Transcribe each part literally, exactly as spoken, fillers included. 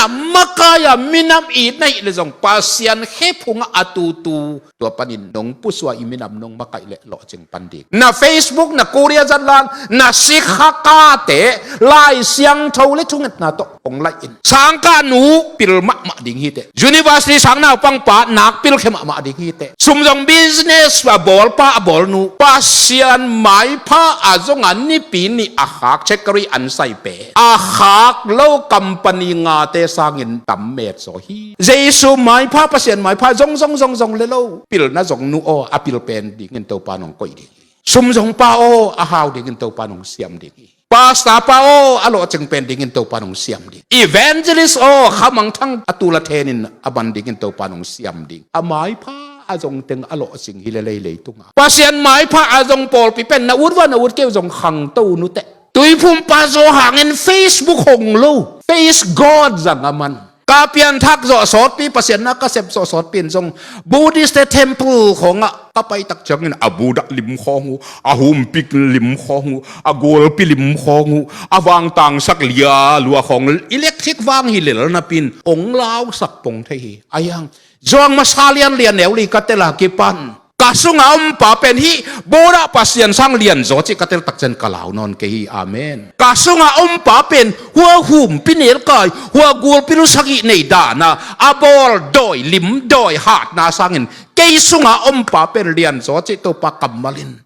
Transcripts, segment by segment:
makai-a minam it na hih leh zong Pasian khephungah a tutu, tua panin nong pusuah i minam nong makaih leh lawhcing pan ding. Na Facebook, na Korea zatlan, na sikha kate Lai Siangtho le thungetna tawh hong laih in. Sangkah nu pil mahmah ding hi teh. University sang naupangpa nakpi khia mahmah ding hi teh. Sum zong business a bawlpa a bawlnu, Pasian maipha a zong a nipi nih a khak chekari an sai pen, a khak lo company ngate sangin tam met zaw hi. Jesu maipha, Pasian maipha zong zong zong zong le lo, pilna zong nu aw, a pil pen dingin Topa nong koih ding hi. Sum zong pa aw, a hau dingin Topa nong siam ding hi. Pastor pa aw, a lawhcing pen dingin Topa nong siam ding. Evangelist aw, khamangthang a tul a thenin a man dingin Topa nong siam ding. A maipha a zong teng a lawhcing hi lelei leitungah. Pasian maipha a zong pawlpi pen na ut va na ut keu zong khangto nu teh. Tuiphumpa zaw hangin Facebook hong lo. Face God zang a man. Ka pianthak zawh sawtpi, Pasian na ka sep zawh sawtpi in zong Buddhist te temple khawngah ka pai tak ciangin a Buddha lim khawng uh, a humpik lim khawng uh, a gualpi lim khawng uh, a vangtangsak lia lua khawng electric vang hi lel napin ong lausak pong thei hi. A hiang zuang masa lian lian neu li ka tel a kipan ka sunga om pa pen hih Buddha Pasian sang lian zaw cih ka tel tak ciang ka lau nawn kei hi. Amen. Ka sunga om pa pen hua humpi nelkai, hua gualpi lu sagih nei dana a bawl dawi, lim dawi hatna sangin kei sunga om pa pen lian zaw cih Topa kammalin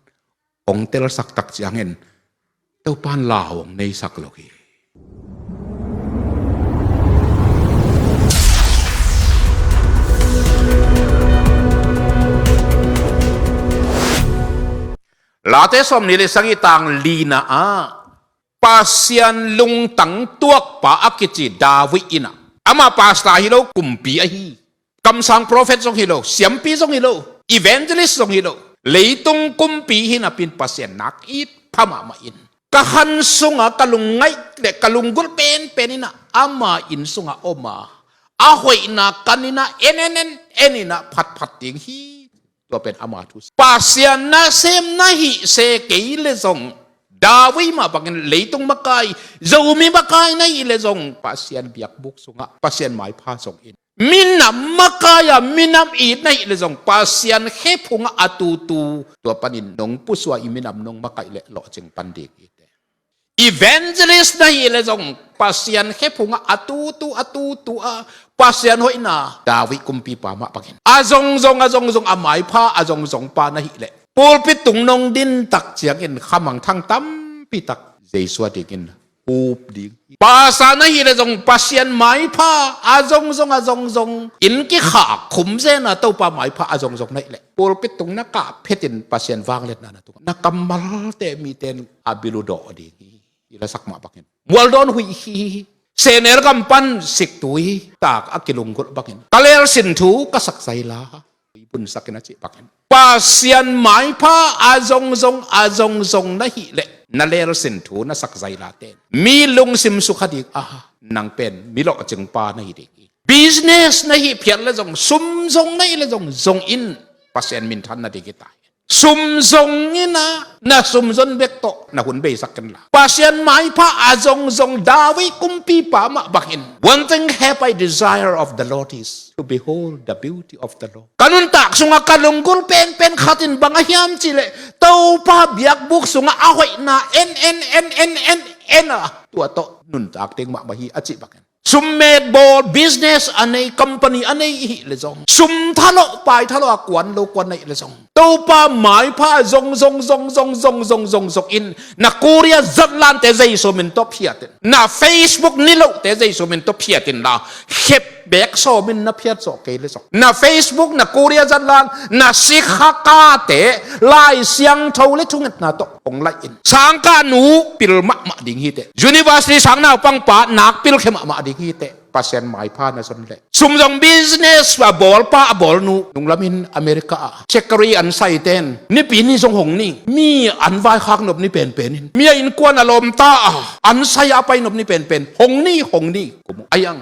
ong telsak tak ciangin Topan lau ong neisak lo hi. Late sawmnih le sagih tang lina ah Pasian lungtang tuakpa a kici David in ah, amah pastor hi lo, kumpi ahi. Kamsang prophet zong hi lo, siampi zong hi lo, evangelist zong hi lo, leitung kumpi hi napin Pasian nak it pha mahmah in, ka khan sunga ka lungngaih le ka lunggulh penpen in ah ama inn sunga om a, a hoihna kan in ah en en en en in ah phatphat ding hi. Tua pen ama thu. Pasian nasem na hih se kei le zong, David mah bangin leitung makai, Zomi makai na hih le zong Pasian biakbuk sungah Pasian maipha zong in. Minam makai-a minam it na hih le zong Pasian khephungah a tutu, tua panin nong pusuah i minam nong makaih leh lawhcing pan ding hi teh. Evangelist na hih le zong Pasian khephungah a tutu a tutu a Pasian hoihna David kumpipa mah bangin a zongzong a zongzong a maipha a zongzong pa na hih leh pulpit tung nong din tak ciangin khamangthang tampi tak Jesu a dingin hup ding. Pastor na hih le zong Pasian maipha a zongzong a zongzong in kikhak khum zena Topa maipha a zongzong na hih leh pulpit tung na kah phetin Pasian vangliatna na tung na kammalte miten a bil uh dawh ding hi. I lasak mah bangin mualdawn huih hi. Senel gam pan siktui tak a kilunggulh bangin ka lelsin thu ka sak zaila i bunsakin a cih bangin Pasian maipha a zongzong a zongzong na hih leh na lelsin thu na sak zaila ten mi lungsim sukha ding a, nang pen mi lawhcing pa na hi ding hi. Business na hih phiat le zong, sum zong na hih le zong, zong in Pasian minthan na ding hi ta hi. Sum zong in ah na sum zon bek tawh na hun beisak ken la. Pasian maipha a zongzong David kumpipa mah bangin, one thing have I desire of the Lord is to behold the beauty of the Lord. Ka nuntak sungah ka lunggulh penpen khat in bang a hiam cih leh Topa biakbuk sungah a hoihna en en en en en en a, tua tawh nuntak ding mahmah hi a cih bangin. Summet bawl business a nei, company a nei i hih le zong, sum thalawh pai thalawh a kuan lo kuan na hih le zong, Topa maipha zong zong zong zong zong zong zong zong in na Korea zatlante Jesu min tawh phiat in, na Facebook nilohte Jesu min tawh phiat in la, khep bek sawm in na phiat zawh kei le zong, na Facebook, na Korea zatlan, na sikha kate Lai Siangtho le thungetna tawh hong laih in, sangkah nu pil mahmah ding hi teh. University sang naupangpa nakpi khia mahmah ding hi teh. Pasian maipha na zon leh sum zong business a bawlpa a bawlnu, nunglamin America ah chekari an saiten nipi ni zong hong ni, mi an vaikhak nop ni penpen in, mi a innkuan a lawmta a an sai a pai nop ni penpen hong ni hong ni. Kum uh a hiang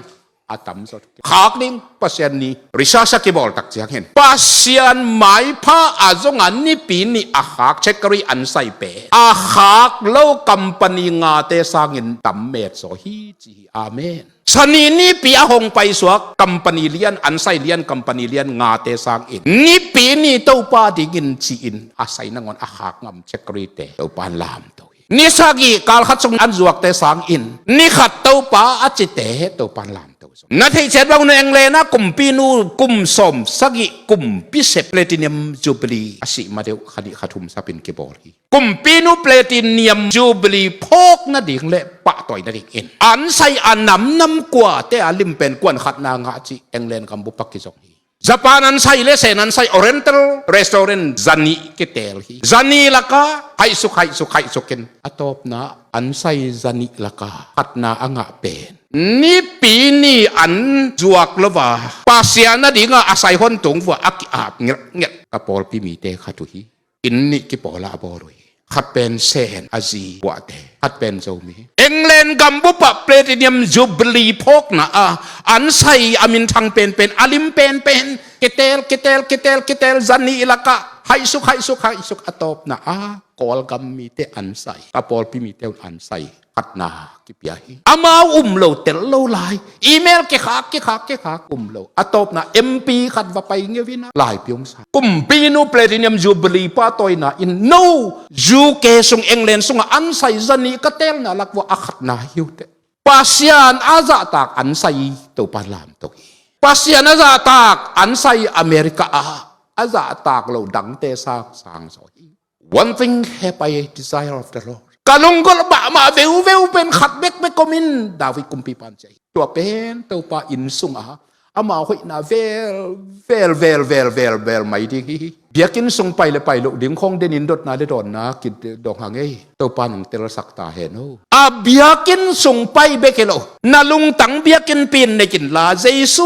a tamzaw thu khak ding. Pasian ni research a kibawl tak ciangin Pasian maipha a zongah Nipi ni a khak Zachary an sai pen a khak lo company ngate sangin tam met zaw hi ci hi. Amen. Sani Nipi a hong paisuak company lian, an sai lian company lian ngate sangin Nipi ni Topa dingin ci-in a sai nangawn a khak ngam Zachary te Topa in lamto hi. Ni sagih kal khat sung an zuakte sangin ni khat Topa a cite Topa in lamto hi. Na theihciat bang un England a kumpinu kum sawm sagih kumpi sep Platinum Jubilee a sih ma deuh kha nih kha thum sapin kibawl hi. Kumpinu Platinum Jubilee phawk nading le pahtawi nadingin an sai a namnam kuate a lim pen kuan khatna ngah cih England gambup a kizong hi. Japan an sai le Sen an sai Oriental Restaurant zanih kiteel hi. Zanih laka haihsuk haihsuk haihsukin a tawpna an sai zanih laka khatna a ngah pen Nipi ni an zuak lo a Pasian adinga a sai hon tung vua a ki-ap ngelhngelh ka pawlpi mite khat uh hi. Inn nih kipawl a a bawl uh hi. Khat pen Sen a zi Buahte, khat pen Zomi. England gambup ah Platinum Jubilee phawkna a an sai a minthang penpen a lim penpen kiteel kiteel kiteel kiteel zanih lakah haihsuk haihsuk haihsuk a tawpna a Kawlgam mite an sai, ka pawlpi mite un an sai khatna kipia hi. Amau um lo tel lo lai, email kikhak kikhak kikhak um lo. A tawpna M P khat va pai ngeuh in a laipi hong sa. Kumpinu Platinum Jubilee pahtawina in no U K sung England sungah an sai zanih ka teelna lak vua a khatna hi uh teh. Pasian a zahtak an sai Topa lamto hi. Pasian a zahtak an sai America ah a zahtak lo dangte sang sang zaw hi. One thing have I desire of the Lord. Ka lunggulh mahmah veuveu pen khat bekbek om in, David kumpipa in ci hi. Tua pen Topa inn sungah ama hoihna vel vel vel vel vel vel mai ding hi. Biakinn sung pai le pai loh ding khawng denin dotna le dawnna kidawng hang ei. Topa nong telsak ta hen o. A biakinn sung pai bek hi lo. Na lungtang biakinn pin nei inla Jesu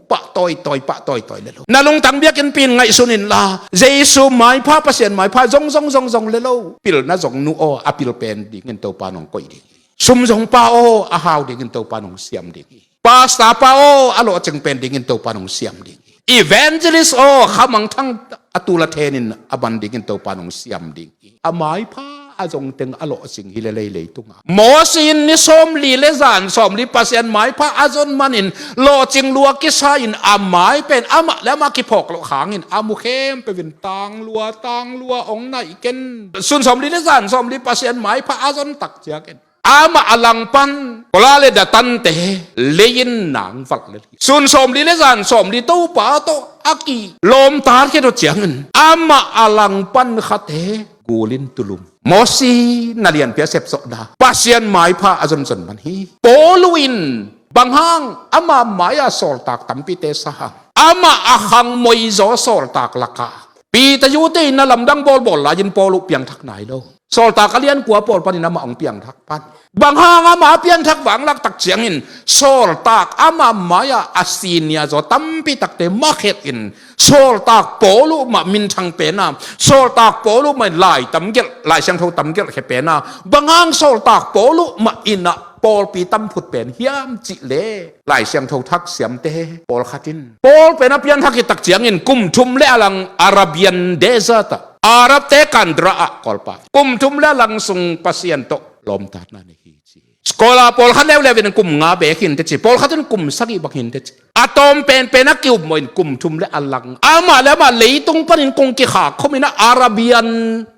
pah tawitawi pah tawitawi le lo. Na lungtang biakinn pin ngaihsun inla Jesu maipha, Pasian maipha zong zong zong zong le lo. Pilna zong nu aw, a pil pen dingin Topa nong koih ding hi. Sum zong pa aw, a hau dingin Topa nong siam ding hi. Pastor pa aw, a lawhcing pen dingin Topa nong siam ding hi. Evangelist aw, khamangthang a tul a thenin a man dingin Topa nong siam ding hi. A maipha a zongteng a lawhcing hi lel ei leitungah. Mosi in ni sawmli le zan sawmli Pasian maipha a zon manin lawhcing lua kisa in a mai pen amah le amah kiphawk loh hangin a mu khempeuh in tanglua tanglua hong naih ken. Sun sawmli le zan sawmli Pasian maipha a zon tak ciangin amah a langpan Kora le Datante lei-in nang valh lel hi. Sun sawmli le zan sawmli Topa tawh a kilawmta khit uh ciangin amah a langpan khate gulin tulum. Mosi na lianpi a sepsawhna Pasian maipha a zonzon man hi. Paulu in bang hang ama mai-a sawltak tampite sa hang, amah a khangmoi zaw sawltak laka Peter Yute in na lamdang bawlbawl lai-in Paulu piangthak nai lo. Sawltak a lian kua pawl panin amah hong piangthak pan. Bang hang amah a pianthak vanglak tak ciangin sawltak ama mai-ah a senior zaw tampi takte makhet in sawltak Paulu mah minthang pena, sawltak Paulu mah lai tamgelh, Lai Siangtho tamgelh khe pena, bang hang sawltak Paulu mah innah pawlpi tamphut pen hiam cih leh Lai Siangtho thak siamte pawlkhat in Paul pen a pianthak hi tak ciangin kum thum le a lang Arabian Desert ah, Arabte kandra ah kawlpa kum thum le a lang sung Pasian tawh lawmtatna nei hi ci. Scholar pawlkhat leuleu in kum nga bek hi inteh ci, pawlkhat in kum sagih bang hi inteh ci. A tawm penpen a kiummawh in kum thum le a lang amah le amah leitung panin kong kikhak khawm in a Arabian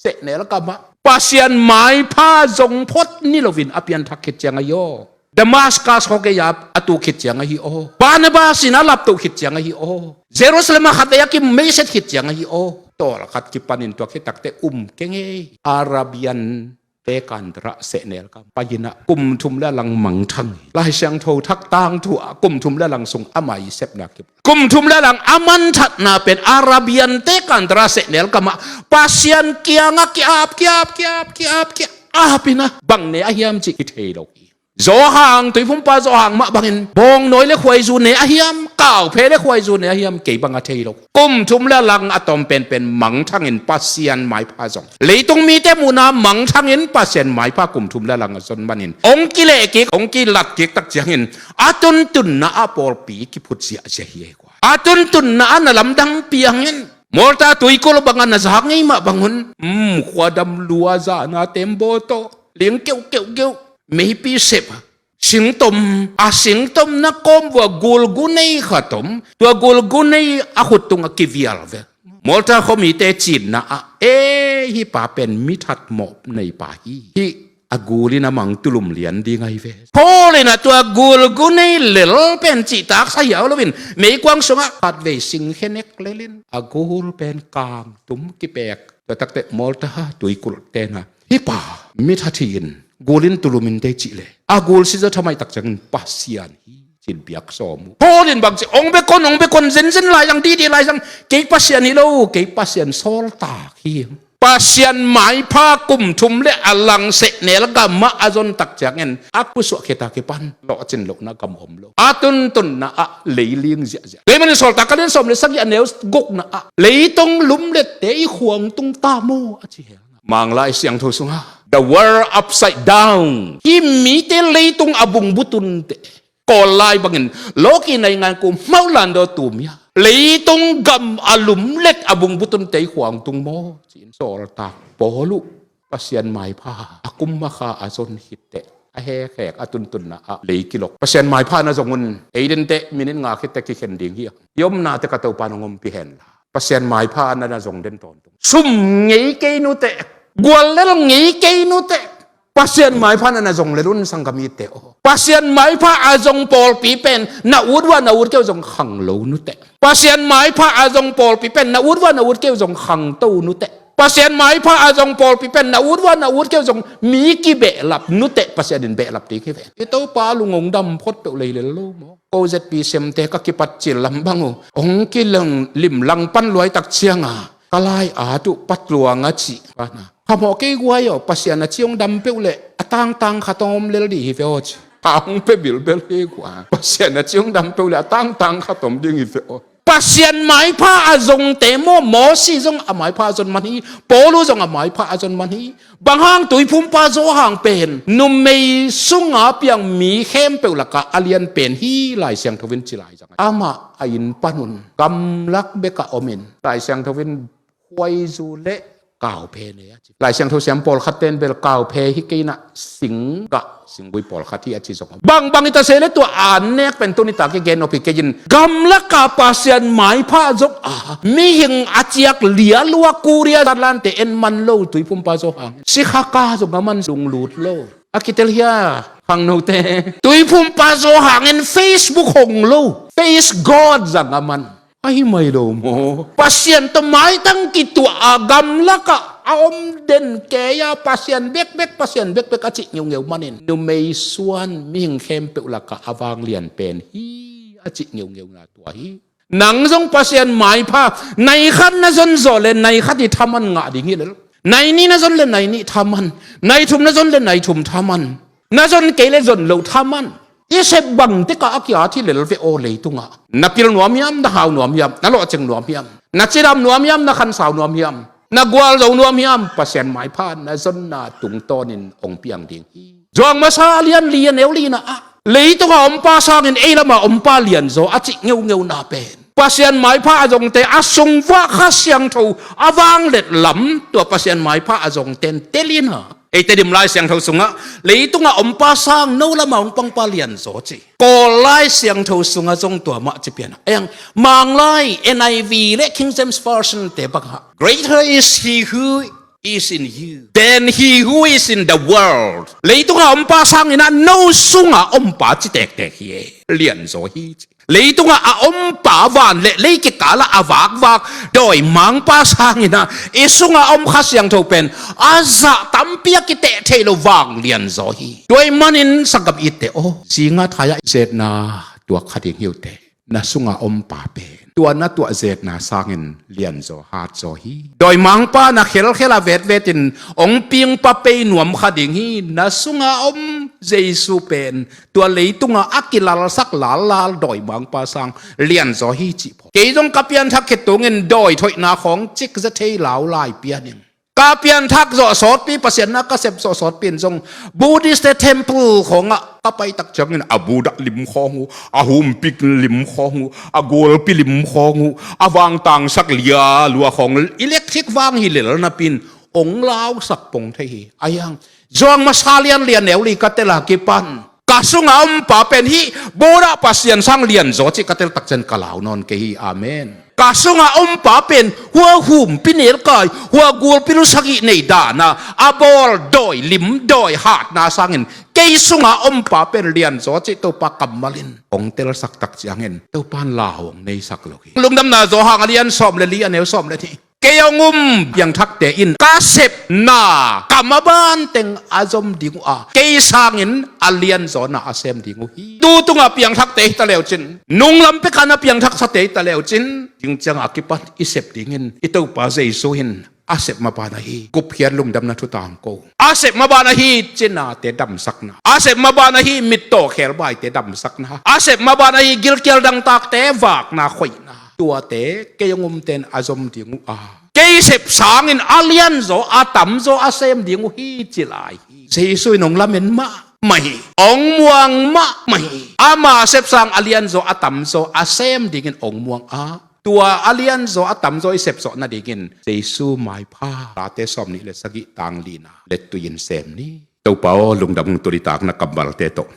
sehnel kamah Pasian maipha zong phot ni loin a pianthak khit ciang ahi aw. Damascus khawk ei-a a tuk khit ciang ahi aw. Barnabas in a laptoh khit ciang ahi aw. Jerusalem ah khatvei a kimeiset khit ciang ahi aw. Tawlkhat kipanin tua khit takte um keng ei. Arabian te kandra sehnel kam pai in a kum thum le a lang mangthang hi. Lai Siangtho thak tangthu ah kum thum le a lang sung amah i sepna kip, kum thum le a lang a manthatna pen Arabian te kandra sehnel kamah Pasian kiangah kiap kiap kiap kiap kiap in a bang ne ahiam cih kithei lo hi. Zawhang, tuiphumpa Zawhang mah bangin bawngnawi le khuaizu ne a hiam, kauphe le khuaizu ne a hiam, kei bang a thei lo. Kum thum le a lang a tawm penpen mangthangin Pasian maipha zong, leitung mite muhna mangthangin Pasian maipha kum thum le a lang a zon manin hong kileh kik, hong kilat kik tak ciangin a tuntunna ah pawlpi kiphut ziahziah hi ei kua. A tuntunna ah na lamdang piangin Malta tuikulh bangah na zak ngei mah bangun, um, khuadam lua zahna tembaw tawh, ling keuhkeuhkeuh, meipi sep, singtom, a singtomna kawm vua gulgunei khat om, tua gulgunei a khut tungah kivial ve. Malta khuamite cinna ah, e, hih pa pen mithat mawh nei pa hi. Hih a gul in a mang tulum lian ding ahi ve. Paul in a tua gulgunei lel pen cihtak sa hiau loin meikuang sungah khatvei singkhe nek lelin a gul pen kangtum kipek. Tua takte Malta tuikulh tena, hih pa mithat hi in, gul in tulum in tei cih leh a gul sizaw thamai tak ciangin Pasian hi cin biak sawm uh. Paul in bang ci, hong bek on, hong bek on, zenzen lai zang, dihdih lai zang, kei Pasian hi lo, kei Pasian sawltak hi. Pasian maipha kum thum le a lang sehnel gamah a zon tak ciangin a khusuah kheta kipan lawhcin lohna gam om lo. A tuntunna ah leiling ziahziah. Tua ahih manin Sawltak a lian sawm le sagih a neu gukna ah, leitung lumlette i khuang tung ta maw a ci hel. Manglai Siangtho sungah, the world upside down. Hih mite leitung a bung butunte, Kawl lai bangin lawki nai ngan kum hmauh landaw tumia, leitung gam a lumlet a bung butunte i khuang tung maw ci-in Sawltak Paul uh Pasian maipha a kum makha a zon khitteh a hekhek a tuntunna ah lei kilok. Pasian maipha na zong un, ei dente minit nga khitteh kikhen ding hi a, i omnate ka Topa nong ompih henla Pasian maipha na na zong den tawntung. Sum ngei kei nuteh, guallel ngei kei nuteh, Pasian maipha na na zong lel un sanggam ite aw. Pasian maipha a zong pawlpi pen na ut vua na ut keu zong khang lo nuteh. Pasian maipha a zong pawlpi pen na ut vua na ut keu zong khangto nuteh. Pasian maipha a zong pawlpi pen na ut vua na ut keu zong mi kibehlap nuteh, Pasian in behlap ding hi ve. I Topa lung hong dam phot peuh lei lel lo maw? Ko Z P semte ka kipat cil lam bang uh, hong kilang limlang pan luai tak cianga ka lai-at uh patluang a cih pana, khamawh kei guai aw, Pasian a ci hong dam peuh leh a tangtang khat hong om lel dih hi ve aw ci. Kha hong pia bilbel hi guai. Pasian a ci hong dam peuh leh a tangtang khat om ding hi ve aw. Pasian maipha a zongte maw, Mosi zong a maipha a zon man hi, Paul uh zong a maipha a zon man hi. Bang hang tuiphumpa Zawhang pen numei sunga piang mi khempeuh lakah a lian pen hi, Lai Siangtho in ci lai zang. Amah a inn panun gamlak bekah omin Lai Siangtho in khuaizu le kauphe ne a ci. Lai Siangtho siam pawlkhat ten bel kauphe hi kei na, singgah, singgui pawlkhat hi a ci zong. Bangbang i ta se le tua an nek pen tuni tak i gen nop hi kei in, gamlaka Pasian maipha zong a mihing a ciak lialua kuria zatlante en man lo tuiphumpa Zawhang. Sikhaka zong a man lunglut lo. A kitel hia khangnote? Tuiphumpa Zawhang in Facebook hong lo, face God zang a man. Ahi mai lo maw? Pasian tawh maitang kituah a gamlakah a om den kei a, Pasian bekbek, Pasian bekbek a cih ngeungeu manin numei suan mihing khempeuh lakah a vanglian pen hi a cih ngeungeuna tua hi. Nang zong Pasian maipha nai khat na zon zawh le nai khat i thaman ngah ding hi lel. Nai nih na zon le nai nih thaman, nai thum na zon le nai thum thaman. Na zon kei le zon loh thaman. I sep bang tekah a ki-at hi lel ve aw leitungah. Na pil nuam hiam, na hau nuam hiam, na lawhcing nuam hiam, na cidam nuam hiam, na khansau nuam hiam, na gualzo nuam hiam, Pasian maipha na zonna tungtawnin hong piang ding hi. Johan masa a lian li a neu lina ah, leitungah ompa sangin ei lamah ompa lianzaw a cih ngeungeuna pen Pasian maipha a zongte a sung vuah Kha Siangtho a vanglet lam, tua Pasian maipha a zongten telina. Eite dim Lai Siangtho sungah leitungah ompa sang no lamah hong pangpa lianzaw ci. Kawl Lai Siangtho sungah zong tua mah ci pianah. Eng, Manglai, N I V le King James Version te bangah, "Greater is he who is in you than he who is in the world." Leitungah ompa sangin ah no sungah ompa ci tektek hi e. Lianzaw hi ci. Leitungah a ompa van le lei kikalah a vakvak dawimangpa sangin ah i sungah om Kha Siangtho pen a zah tampi a kiteh thei lo vanglianzaw hi. Tua ahih manin sanggam itte aw, zinga thai-ah i zetna tuak kha ding hi uh teh. Na sungah ompa pen Tua na tuah zetna sangin lianzaw hatzaw hi. Dawimangpa na khelkhel a vetvetin hong pingpa pei nuam kha ding hi. Na sunga om Jesu pen tua leitunga a kilalsak lallal dawimangpa sang lianzaw hi cih phawk. Kei zong ka pianthak khit tungin dawi thoihna khawng cik za thei laulai pian ing. Ka pianthak zawh sawtpi, Pasian na ka sep zawh sawtpi in zong Buddhist te temple khawngah ka paitak ciangin a Buddha lim khawng uh, a humpik lim khawng uh, a gualpi lim khawng uh, a vangtangsak lia lua khawng electric vang hi lel napin ong lausak pong thei hi. Ahiang zuang masa lian lian neu li ka tel a kipan ka sunga om pa pen hih Buddha Pasian sang lianzaw cih ka tel takcian ka lau nawn kei hi. Amen. Ka sunga om pa pen hua humpi nelkai, hua gualpi lu sagih nei dana a bawl dawi lim dawi hatna sangin kei sunga om pa pen lianzaw cih Topa kammalin hong telsak takciangin Topan lau hong neisak lo hi. Lungdamna Johan a lian sawm le li a neu sawm le nih. Kei hong um piangthakte in ka sepna ka maban teng a zom ding uh a, kei sangin a lianzawna a sem ding uh hi. Tu tunga piangthakte hita leucin, nunglam peka na piangthaksate hita leucin, ding cianga kipan i sep dingin i Topa Jesu hin a sep maban ahi gupkhiat lungdamna thutang ko. A sep maban ahi cinate damsakna, a sep maban ahi mittaw khelbaite damsakna, a sep maban ahi gilkial dangtakte vakna khoihna. Tuate kei hong umten a zom ding uh a, kei sep sangin a lianzaw a tamzaw a sem ding uh hi ci lai hi. Jesu in hong lamen mahmah hi. Hong muang mahmah hi. Ama sep sang a lianzaw a tamzaw a sem dingin hong muang a, tua a lianzaw a tamzaw i sepsawh nadingin Jesu maipha Late sawm nih le sagih tang lina lettui in sem ni. Topa aw, lungdam hong tulitak na kammalte tawh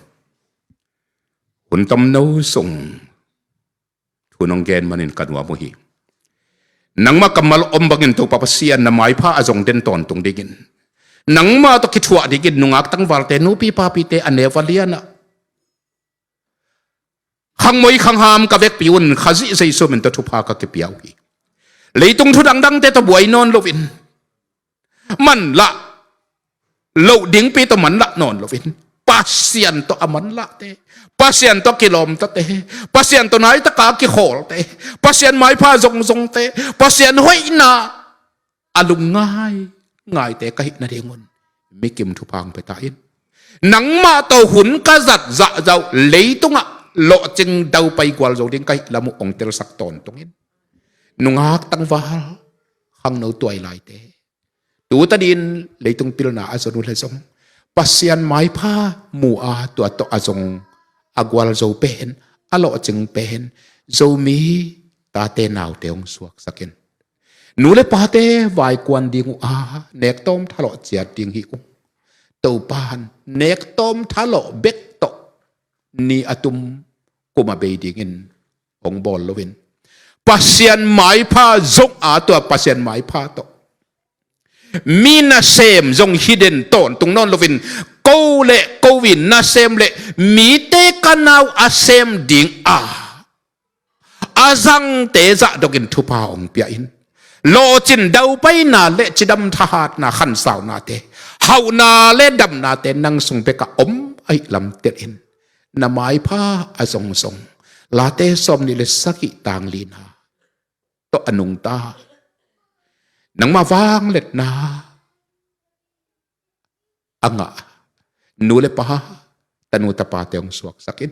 hun tomno sung thu nong gen manin ka nuam uh hi. Nangmah kammal om bangin Topa Pasian na maipha a zong den tawntung dingin, nangmah tawh kithuah dingin nungak tangvalte, nupi papite a neu a lianah khangmoi khangham ka vekpi un Khazih Jesu min tawh thupha ka kipia uh hi. Leitung thu dangdangte tawh buai nawn loin, manlah loh dingpi tawh manlah nawn loin, Pasian tawh a manlahte, Pasian tawh kilawmtate, Pasian tawh naitaka kikhawlte, Pasian maipha zongzongte, Pasian hoihna a lungngai ngaite ka hih nadingun mikim thupha hong pia ta in. Nangmah tawh hun ka zat zahzah uh leitungah lawhcing daupai gualzo ding ka hih lam uh hong telsak tawntungin, nungak tangval, khangno tuailaite, tu tadin leitung pilna a zon uh le zong Pasian maipha mu a tua tawh a zong a gualzo pen, a lawhcing pen Zomi tate naute hong suaksak in. Nu le pate vaikuan ding uh a, nektawm thalawh ciat ding hi uh. Topan nektawm thalawh bek tawh ni a tum kum a bei dingin hong bawl loin, Pasian maipha zong a tua Pasian maipha tawh mi nasem zong hi den tawntung nawn loin, ko le ko in nasem le mite ka nau a sem ding a, a zangte zahdokin thupha hong pia in. Lawhcin daupaina le cidam thahatna khansaunate, hauhna le damnate nang sung bekah om ahih lam telh in. Na maipha a zongzong Late sawm nih le sagih tang lina tawh a nungta nangmah vangliatna a ngah nu le pa, tanu tapate hong suaksak in.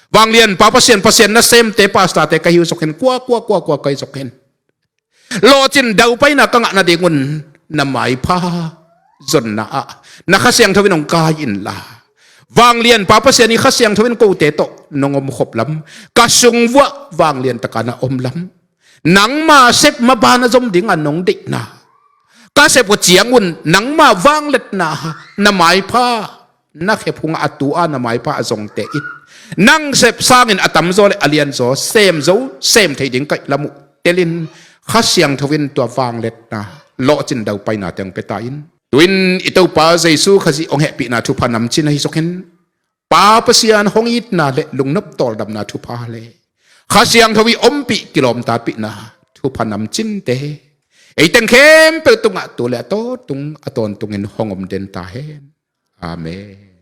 Vanglian Pa Pasian, Pasian nasemte, pastorte ka hi uh zong khin, kua kua kua kua ka hi zong khin, lawhcin daupaina ka ngah nadingun na maipha zonna ah na Kha Siangtho in hong kai inla, vanglian Pa Pasian i Kha Siangtho in kote tawh nong omkhop lam, ka sung vuah vanglian taka na om lam, nangma sep maban a zom dinga nong deihna ka sep uh ciangun nangma vangliatna, na maipha na khephung a tu a na maipha a zongte in nang sep sangin a tamzaw le a lianzaw sem zo, sem thei ding ka hih lam uh telin Kha Siangtho in tua vangliatna, lawhcin daupaina teng pia ta in. Tu-in i Topa Jesu Khazih hong hehpihna thupha namcin ahi zong khin, Pa Pasian hong itna le lungnop tawldamna thupha le Kha Siangtho i ompih kilawmtatpihna thupha namcinte ei teng khempeuh tungah tu le a tawntung a tawntungin hong om den ta hen. Amen.